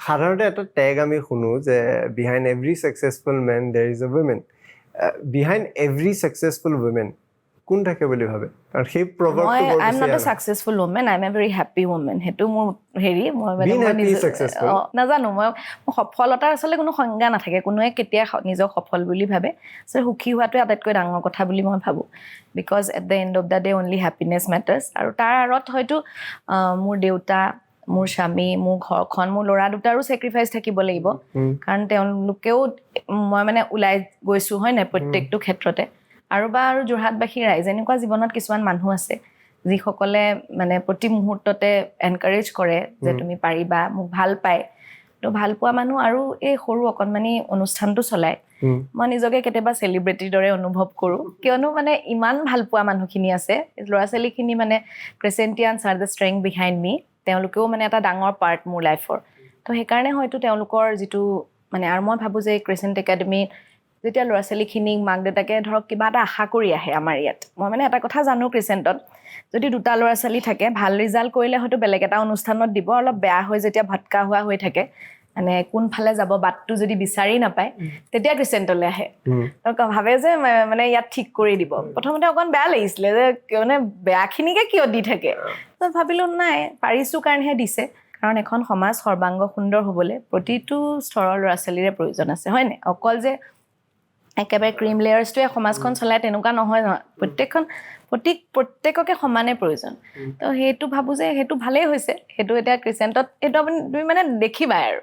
সাধাৰণতে এটা টেগ আমি শুনো যে behind every successful man there is a women. Behind every successful women কোন থাকে বুলি ভাবে? কাৰণ সেই মই প্ৰভাৱটো বৰ I am বেছি not a আহে। Successful women, I am a very happy women. সেইটো মোৰ হেৰি, মই মানে Being মই happy is successful. অ, নাজানো, মই মোৰ সফলতাৰ আচলতে কোনো সংজ্ঞা নাথাকে। কোনোৱে কেতিয়া নিজক সফল বুলি ভাবে। আচলতে সুখী হোৱাটোৱে আটাইতকৈ ডাঙৰ কথা বুলি মই ভাবোঁ, because at the end of the day only happiness matters. আৰু তাৰ আঁৰত হয়তো মোৰ দেউতা, মোৰ স্বামী, মোৰ ঘৰখন, মোৰ ল'ৰা দুটাৰো ছেক্ৰিফাইচ থাকিব লাগিব, কাৰণ তেওঁলোকেও মই মানে ওলাই গৈছোঁ, হয় নাই, প্ৰত্যেকটো ক্ষেত্ৰতে। আৰু বা আৰু যোৰহাটবাসী ৰাইজ, এনেকুৱা জীৱনত কিছুমান মানুহ আছে যিসকলে মানে প্ৰতি মুহূৰ্ততে এনকাৰেজ কৰে যে তুমি পাৰিবা, মোক ভাল পায়। তো ভাল পোৱা মানুহ আৰু এই সৰু অকণমানি অনুষ্ঠানটো চলাই মই নিজকে কেতিয়াবা চেলিব্ৰিটিৰ দৰে অনুভৱ কৰোঁ, কিয়নো মানে ইমান ভাল পোৱা মানুহখিনি আছে, ল'ৰা ছোৱালীখিনি। মানে Crescentians are the strength behind me. তেওঁলোকেও মানে এটা ডাঙৰ পাৰ্ট মোৰ লাইফৰ। তো সেইকাৰণে হয়তো তেওঁলোকৰ যিটো মানে, আৰু মই ভাবোঁ যে ক্ৰেচেণ্ট একাডেমীত যেতিয়া ল'ৰা ছোৱালীখিনিক মাক দেউতাকে ধৰক কিবা এটা আশা কৰি আহে আমাৰ ইয়াত, মই মানে এটা কথা জানো, ক্ৰেচেণ্টত যদি দুটা ল'ৰা ছোৱালী থাকে, ভাল ৰিজাল্ট কৰিলে হয়তো বেলেগ এটা অনুষ্ঠানত দিব। অলপ বেয়া হৈ যেতিয়া ভটকা হোৱা হৈ থাকে, মানে কোনফালে যাব বাটটো যদি বিচাৰি নাপায়, তেতিয়া ক্ৰিচেণ্টলৈ আহে। তো ভাবে যে মানে ইয়াত ঠিক কৰি দিব। প্ৰথমতে অকণ বেয়া লাগিছিলে যে মানে বেয়াখিনিকে কিয় দি থাকে। তো ভাবিলোঁ, নাই, পাৰিছোঁ কাৰণেহে দিছে। কাৰণ এখন সমাজ সৰ্বাংগ সুন্দৰ হ'বলৈ প্ৰতিটো স্তৰৰ ল'ৰা ছোৱালীৰে প্ৰয়োজন আছে, হয় নাই? অকল যে একেবাৰে ক্ৰিম লেয়াৰ্ছটোৱে সমাজখন চলাই, তেনেকুৱা নহয় নহয়। প্ৰত্যেকখন প্ৰতি প্ৰত্যেককে সমানে প্ৰয়োজন। তো সেইটো ভাবোঁ যে সেইটো ভালেই হৈছে। সেইটো এতিয়া ক্ৰিচেণ্টত সেইটো আপুনি তুমি মানে দেখিবাই আৰু।